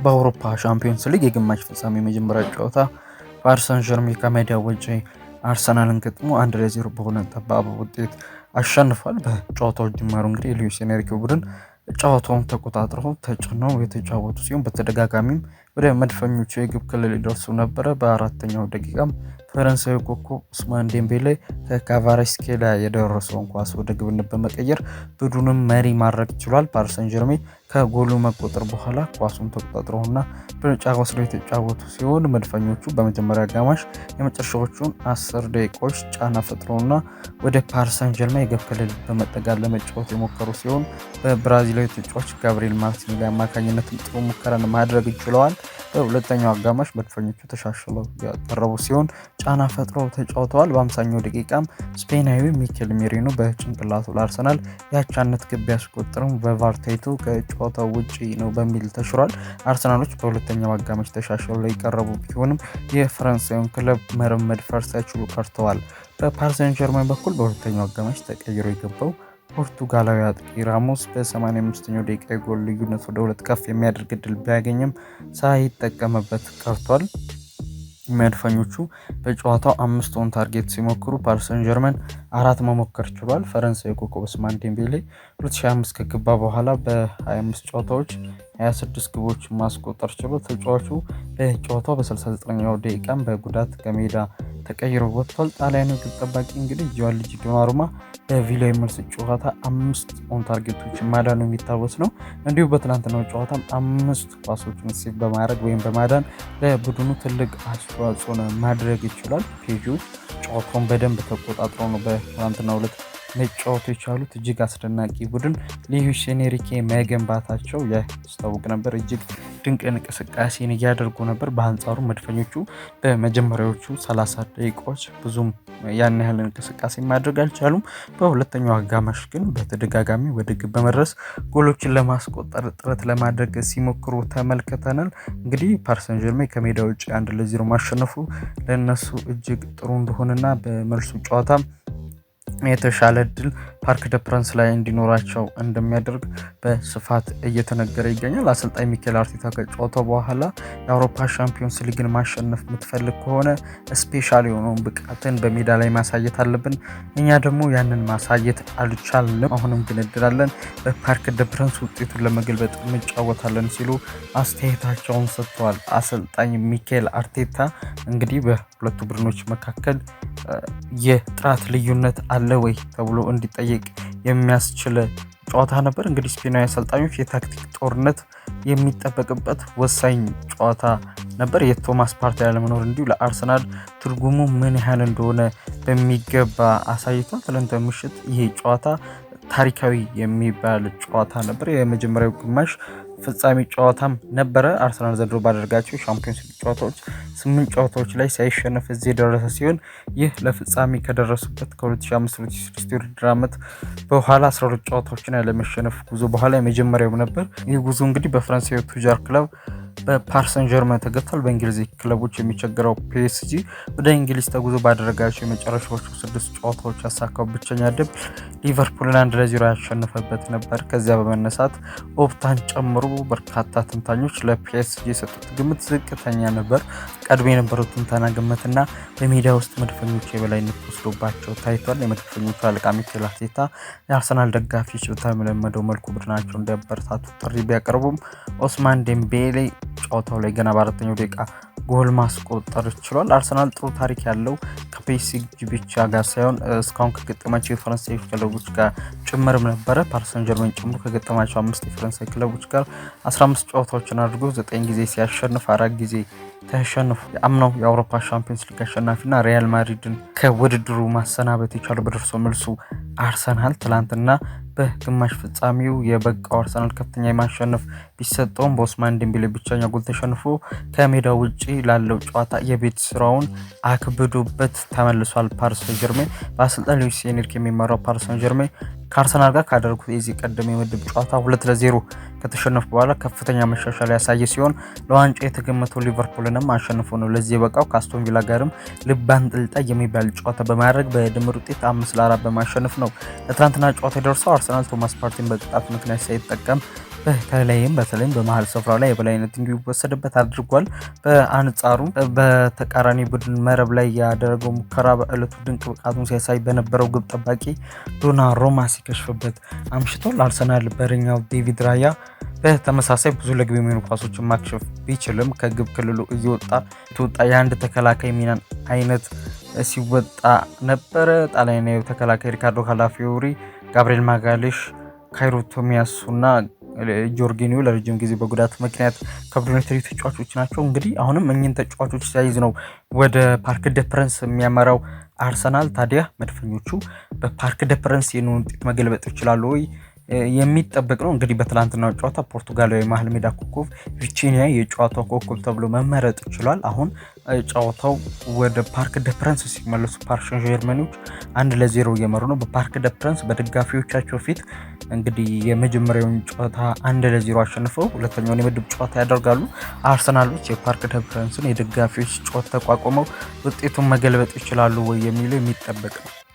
በአውሮፓ ሻምፒዮንስ ሊግ የግማሽ ፍጻሜ የመጀመሪያ ጨዋታ ፓሪስ ሰን ዠርሜን ከሜዳ ውጪ አርሰናልን ገጥሞ 1-0 በሆነ ጠባብ ውጤት አሸንፏል። በጨዋታው ጅማሩ እንግዲህ የሉዊስ ኤንሪኬ ቡድን ጨዋታውን ተቆጣጥረው ተጭነው የተጫወቱ ሲሆን በተደጋጋሚም ወደ መድፈኞቹ የግብ ክልል ይደርሱ ነበረ። በአራተኛው ደቂቃም ፈረንሳዊ ኮከብ ኡስማን ዴምቤሌ ከካቫራስኬሊያ የደረሰውን ኳስ ወደ ግብነት በመቀየር ቡድኑን መሪ ማድረግ ችሏል። ፓሪስ ሰን ዠርሜን ከጎሉ መቆጠር በኋላ ኳሱን ተቆጣጥረውና ብልጫ ወስደው የተጫወቱ ሲሆን መድፈኞቹ በመጀመሪያ አጋማሽ የመጨረሻዎቹን 10 ደቂቃዎች ጫና ፈጥረውና ወደ ፓሪስ ሰን ዠርሜን የግብ ክልል በመጠጋት ለመጫወት የሞከሩ ሲሆን በብራዚላዊ ተጫዋች ጋብሪኤል ማርቲኔሊ አማካኝነትም ጥሩ ሙከራን ማድረግ ችለዋል። በሁለተኛው አጋማሽ መድፈኞቹ ተሻሽለው ያቀረቡ ሲሆን ጫና ፈጥረው ተጫውተዋል። በ50ኛው ደቂቃም ስፔናዊ ሚኬል ሜሪኖ በጭንቅላቱ ለአርሰናል የአቻነት ግብ ቢያስቆጥርም በቫር ታይቶ ከጨዋታው ውጪ ነው በሚል ተሽሯል። አርሰናሎች በሁለተኛው አጋማሽ ተሻሽለው ላይ የቀረቡ ቢሆንም የፈረንሳዩን ክለብ መረብ መድፈር ሳይችሉ ቀርተዋል። በፓሪስ ሰን ዠርሜን በኩል በሁለተኛው አጋማሽ ተቀይሮ የገባው ፖርቱጋላዊ አጥቂ ራሞስ በ85ኛው ደቂቃ የጎል ልዩነት ወደ ሁለት ከፍ የሚያደርግ እድል ቢያገኝም ሳይጠቀምበት ቀርቷል። መድፈኞቹ በጨዋታው አምስት on target ሲሞክሩ ፓሪስ ሰን ዠርመን አራት መሞከር ችሏል። ፈረንሳዊ ኮከብ ኦስማን ዴምቤሌ 2025 ከገባ በኋላ በ25 ጨዋታዎች 26 ግቦች ማስቆጠር ችሎ ተጫዋቹ በጨዋታው በ69ኛው ደቂቃም በጉዳት ከሜዳ ተቀይሮ ወጥቷል። ጣሊያኑ ግብ ጠባቂ እንግዲህ ጂያንሉጂ ዶናሩማ በቪላ የመልስ ጨዋታ አምስት on target ኦች ማዳኑ የሚታወስ ነው። እንዲሁም በትናንትናው ጨዋታም አምስት ኳሶችን save በማድረግ ወይም በማዳን ለቡድኑ ትልቅ አስተዋጽኦ ማድረግ ይችላል። ፔጆች ጨዋታውን በደንብ ተቆጣጥረው ነው በትናንትናው ዕለት መጫወት የቻሉት። እጅግ አስደናቂ ቡድን ሉዊስ ኤንሪኬ መገንባታቸው ያስታውቅ ነበር። እጅግ ድንቅ እንቅስቃሴን እያደርጉ ነበር። በአንጻሩ መድፈኞቹ በመጀመሪያዎቹ 30 ደቂቃዎች ብዙም ያን ያህል እንቅስቃሴ ማድረግ አልቻሉም። በሁለተኛው አጋማሽ ግን በተደጋጋሚ ወደ ግብ በመድረስ ጎሎችን ለማስቆጠር ጥረት ለማድረግ ሲሞክሩ ተመልክተናል። እንግዲህ ፓሪስ ሰን ዠርሜን ከሜዳ ውጭ 1-0 ማሸነፉ ለእነሱ እጅግ ጥሩ እንደሆነና በመልሱ ጨዋታ የተሻለ እድል ፓርክ ደ ፕረንስ ላይ እንዲኖራቸው እንደሚያደርግ በስፋት እየተነገረ ይገኛል። አሰልጣኝ ሚኬል አርቴታ ከጨዋታው በኋላ የአውሮፓ ሻምፒዮንስ ሊግን ማሸነፍ የምትፈልግ ከሆነ special የሆነውን ብቃትን በሜዳ ላይ ማሳየት አለብን፣ እኛ ደግሞ ያንን ማሳየት አልቻልንም። አሁንም ግን እድል አለን፣ በፓርክ ደ ፕረንስ ውጤቱን ለመገልበጥ እንጫወታለን ሲሉ አስተያየታቸውን ሰጥተዋል። አሰልጣኝ ሚኬል አርቴታ እንግዲህ በሁለቱ ቡድኖች መካከል የጥራት ልዩነት አለ ወይ ተብሎ እንዲጠየቅ የሚያስችል ጨዋታ ነበር። እንግዲህ ስፔናዊ አሰልጣኞች የታክቲክ ጦርነት የሚጠበቅበት ወሳኝ ጨዋታ ነበር። የቶማስ ፓርቴይ ያለመኖር እንዲሁ ለአርሰናል ትርጉሙ ምን ያህል እንደሆነ በሚገባ አሳይቷል። ትላንት ምሽት ይሄ ጨዋታ ታሪካዊ የሚባል ጨዋታ ነበር። የመጀመሪያው ግማሽ ፍጻሜ ጨዋታም ነበረ። አርሰናል ዘንድሮ ባደረጋቸው ሻምፒዮንስ ሊግ ጨዋታዎች 8 ጨዋታዎች ላይ ሳይሸነፍ እዚህ የደረሰ ሲሆን ይህ ለፍጻሜ ከደረሱበት ከ2005/2006 የውድድር ዓመት በኋላ 12 ጨዋታዎችን ያለመሸነፍ ጉዞ በኋላ የመጀመሪያው ነበር። ይህ ጉዞ እንግዲህ በፈረንሳዊ ቱጃር ክለብ በፓሪስ ሰን ዠርመን ተገቷል። በእንግሊዝ ክለቦች የሚቸገረው ፒኤስጂ ወደ እንግሊዝ ተጉዞ ባደረጋቸው የመጨረሻዎቹ 6 ጨዋታዎች ያሳካው ብቸኛ ድል ሊቨርፑልን 1-0 ያሸነፈበት ነበር። ከዚያ በመነሳት ኦፕታን ጨምሮ በርካታ ተንታኞች ለፒኤስጂ የሰጡት ግምት ዝቅተኛ ነበር። ቀድሞ የነበረው ትንተና ግምትና በሜዳ ውስጥ መድፈኞቹ የበላይነት ወስዶባቸው ታይቷል። የመድፈኞቹ አለቃ ሚኬል አርቴታ የአርሰናል ደጋፊዎች በተለመደው መልኩ ቡድናቸው እንዲያበረታቱ ጥሪ ቢያቀርቡም ኦስማን ዴምቤሌ ጨዋታው ላይ ገና በአራተኛው ደቂቃ ጎል ማስቆጠር ችሏል። አርሰናል ጥሩ ታሪክ ያለው ከፒኤስጂ ብቻ ጋር ሳይሆን እስካሁን ከገጠማቸው የፈረንሳይ ክለቦች ጋር ጭምርም ነበረ። ፓሪስ ሰን ዠርመን ጨምሮ ከገጠማቸው 5 የፈረንሳይ ክለቦች ጋር 15 ጨዋታዎችን አድርጎ 9 ጊዜ ሲያሸንፍ 4 ጊዜ ተሸንፎ አምናው የአውሮፓ ሻምፒዮንስ ሊግ አሸናፊና ሪያል ማድሪድን ከውድድሩ ማሰናበት የቻለው በደርሶ መልሱ አርሰናል ትላንትና በግማሽ ፍጻሜው የበቃው አርሰናል ከፍተኛ የማሸነፍ ቢሰጠውም በኦስማን ዴምቤሌ ብቸኛ ጎል ተሸንፎ ከሜዳው ውጪ ላለው ጨዋታ የቤት ስራውን አክብዶበት ተመልሷል። ፓሪስ ሰን ዠርሜን በአሰልጣኝ ሉዊስ ኤንሪኬ የሚመራው ፓሪስ ሰን ዠርሜን ከአርሰናል ጋር ካደረጉት የዚህ ቀደም የምድብ ጨዋታ 2-0 ከተሸነፉ በኋላ ከፍተኛ መሻሻል ያሳየ ሲሆን ለዋንጫ የተገመተው ሊቨርፑልንም አሸንፎ ነው ለዚህ የበቃው። ከአስቶን ቪላ ጋርም ልብ አንጠልጣይ የሚባል ጨዋታ በማድረግ በድምር ውጤት 5-4 በማሸነፍ ነው ለትናንትና ጨዋታ የደረሰው። አርሰናል ቶማስ ፓርቲን በቅጣት ምክንያት ሳይጠቀም በተለይም በመሀል ስፍራው ላይ የበላይነት እንዲወሰድበት አድርጓል። በአንጻሩ በተቃራኒ ቡድን መረብ ላይ ያደረገው ሙከራ በዕለቱ ድንቅ ብቃቱን ሲያሳይ በነበረው ግብ ጠባቂ ዶናሩማ ሲከሽፍበት አምሽቷል። አርሰናል በረኛው ዴቪድ ራያ በተመሳሳይ ብዙ ለግብ የሚሆኑ ኳሶችን ማክሸፍ ቢችልም ከግብ ክልሉ እየወጣ የተወጣ የአንድ ተከላካይ ሚናን አይነት ሲወጣ ነበረ። ጣሊያናዊ ተከላካይ ሪካርዶ ካላፊዮሪ፣ ጋብሪኤል ማጋሌሽ፣ ካይሮ ቶሚያሱና ጆርጊኒዮ ለረጅም ጊዜ በጉዳት ምክንያት ከቡድኑ የተለዩ ተጫዋቾች ናቸው። እንግዲህ አሁንም እኚህን ተጫዋቾች ሲያይዝ ነው ወደ ፓርክ ደ ፕረንስ የሚያመራው አርሰናል። ታዲያ መድፈኞቹ በፓርክ ደ ፕረንስ ይህንን ውጤት መገልበጥ ይችላሉ ወይ የሚጠበቅ ነው። እንግዲህ በትላንትናው ጨዋታ ፖርቱጋላዊ መሀል ሜዳ ኮከብ ቪቲኒያ የጨዋታው ኮከብ ተብሎ መመረጥ ችሏል። አሁን ጨዋታው ወደ ፓርክ ደ ፕረንስ ሲመለሱ ፓሪስ ሴን ዠርመኒዎች 1-0 እየመሩ ነው። በፓርክ ደ ፕረንስ በደጋፊዎቻቸው ፊት እንግዲህ የመጀመሪያውን ጨዋታ 1-0 አሸንፈው ሁለተኛውን የምድብ ጨዋታ ያደርጋሉ። አርሰናሎች የፓርክ ደ ፕረንስን የደጋፊዎች ጨዋታ ተቋቁመው ውጤቱን መገልበጥ ይችላሉ ወይ የሚለው የሚጠበቅ ነው።